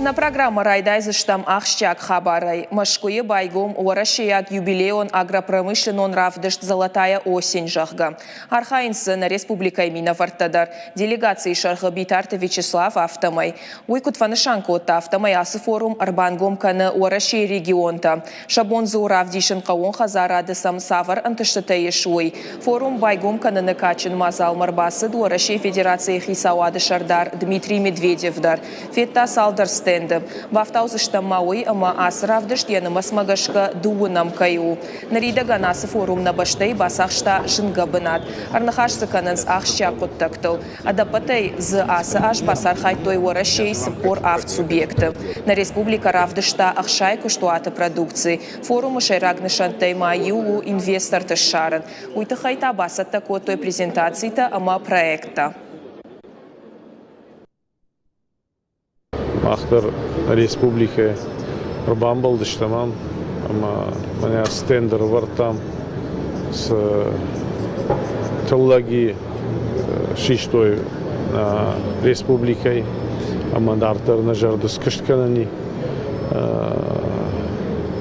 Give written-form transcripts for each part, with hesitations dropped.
Нӕ программӕ райдайдзыстӕм ахсджиаг хабарӕй. Мӕскуыйы байгом уӕрӕсейаг юбилейон агропромышленнон равдыст «Золотая осень», зӕгъгӕ. Архайынц дзы нӕ республикӕйы минӕвӕрттӕ дӕр. Делегацийы сӕргъы Битарты Вячеслав, афтӕмӕй. Уый куыд фӕнысан кодта, афтӕмӕй ацы форум ӕрбангом кӕны Уӕрӕсейы регионтӕ. Сӕ бон дзы у равдисын хъӕууон хӕдзарады сӕм цавӕр ӕнтыстытӕ ис, уый. Форум байгом кӕныны кадджын мадзалмӕ ӕрбацыд Уӕрӕсейы Федерацийы Хицауады сӕрдар Дмитрий Медведев дӕр. Федта цалдӕр стенды. Бафтаудзыстӕм ма уый, ӕмӕ ацы равдыст йӕ нымӕцмӕ гӕсгӕ дыууынӕм кӕй у. Ныридӕгӕн ацы форум нӕ бӕстӕйы бацахста зынгӕ бынат. Ӕрныхас дзы кӕнынц ахсджиаг хъуыддӕгтыл. Ӕдӕппӕтӕй дзы ацы аз бацархайдтой Уӕрӕсейы 47 субъекты. Нӕ республикӕ равдыста 60 куыстуаты продукци. Форумы сӕйраг нысӕнттӕй ма иу у инвесторты ссарын. Уый тыххӕй та бацӕттӕ кодтой презентацитӕ ӕмӕ проекттӕ. Мах дӕр республикӕйы ӕрбамбӕлдыстӕм ам ӕмӕ мӕнӕ стенд ӕрӕвӕрдтам, цы тыллӕги систой республикӕйы ӕмӕ дарддӕр нӕ зӕрды скуыст кӕнӕни.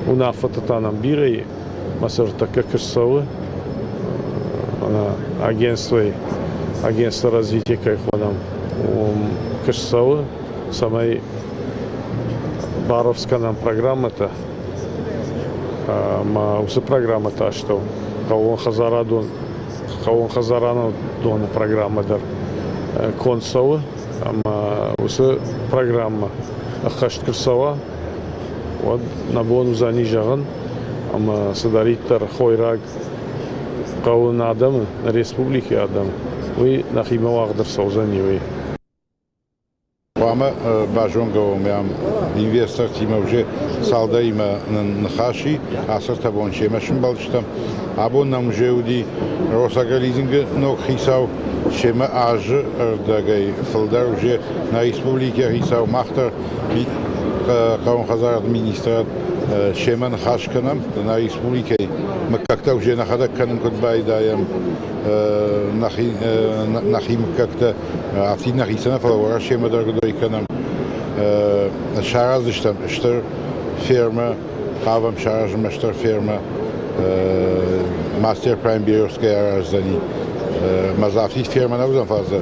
Уынаффӕтӕ та нӕм бирӕ и, мӕ сӕр тӕккӕ куы ссӕуы, мӕнӕ агентствойы, агентство развития кӕй хонӕм, уым куы ссӕуы, цӕмӕй барӕвдз кӕнӕм программӕтӕ ӕмӕ уыцы программӕты астӕу хъӕууонхӕдзарадон программӕ дӕр конд цӕуы ӕмӕ уыцы программӕ ӕххӕст куы рцӕуа, уӕд нӕ бон уыдзӕни зӕгъын, ӕмӕ цыдӕриддӕр хойраг хъӕуы нӕ адӕмы, нӕ республикӕйы адӕмы, уый нӕхимӕ уагъд ӕрцӕудзӕни, уый. Хъуамӕ базонгӕ уӕм ам инвестортимӕ уже цалдӕримӕ нын ныхас и, ацы ӕртӕ бон семӕ сымбӕлдыстӕм. Абон нӕм уже уыди Росагролизингы ног хицау, семӕ азы ӕрдӕгӕй фылдӕр уже нӕ республикӕйы хицау, мах дӕр хъӕууонхӕдзарады министрад семӕ ныхас кӕнӕм, нӕ республикӕйы мыггӕгтӕ уже нӕхӕдӕг кӕнын куыд байдайӕм, нӕхи мыггӕгтӕ афтид нӕхицӕн нӕ, фӕлӕ Уӕрӕсемӕ дӕр гуыдой кӕнӕм. Сараздзыстӕм стыр фермӕ, хъавӕм саразынмӕ стыр фермӕ, мастер Прайм Березкӕйы араздзӕни. Мӕ дзы афтид фермӕ нӕ уыдзӕн, фӕлӕ дзы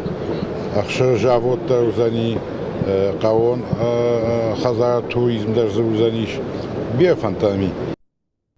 ӕхсыры завод дӕр уыдзӕни, хъӕууон хӕдзар туризм дӕр дзы уыдзӕнис. Бирӕ фӕндтӕ нӕм и.